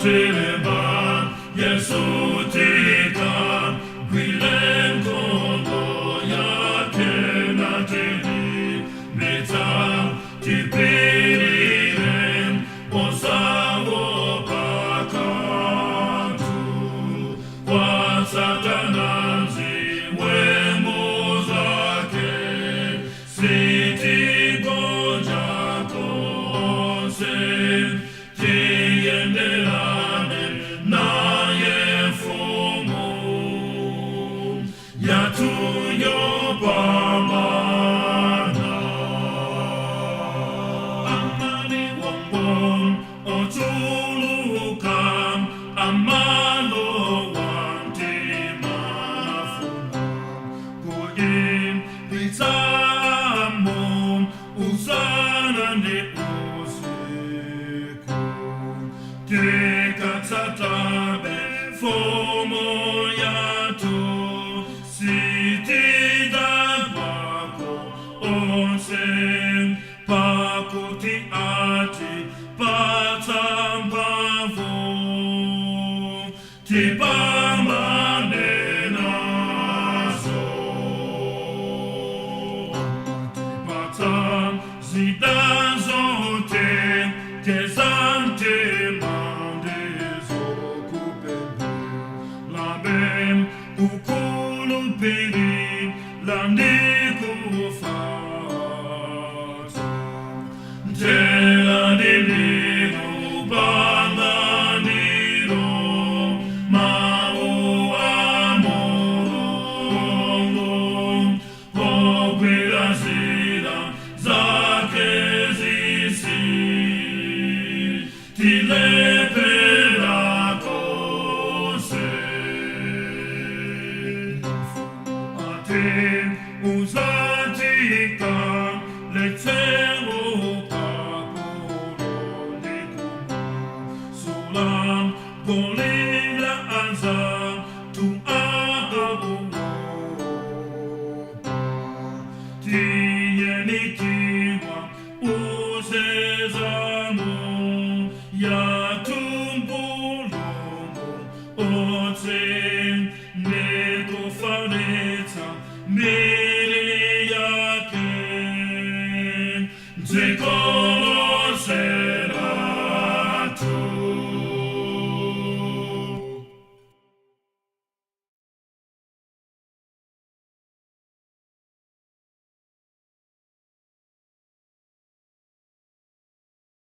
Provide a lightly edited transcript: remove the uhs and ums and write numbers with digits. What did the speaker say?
Tilemba Yesu tika gwile nkondo yake natili mbitsa tipilile osawopa kanthu kwa Satana ziwembu zake sitigonja konse tiyendelane naye mfumu yatuyopambana amaliwongo ochuluka amalowa timafuna kuipitsamo usana ndi usiku tikatsatabe mfumu yathu sitidzagwako konse pakuti atipatsa mphamvu tipambane nazo atipatsa zida zote tezante mandezo kupembe kukhulupiri landikufatsa Tela ndilo panga ndilo mau a Mulungu ogwira zida zake zisi tilephera konse ate uzatika letsero kapolo golila anza tu akabuopa tiyenitiwa usezamu ya.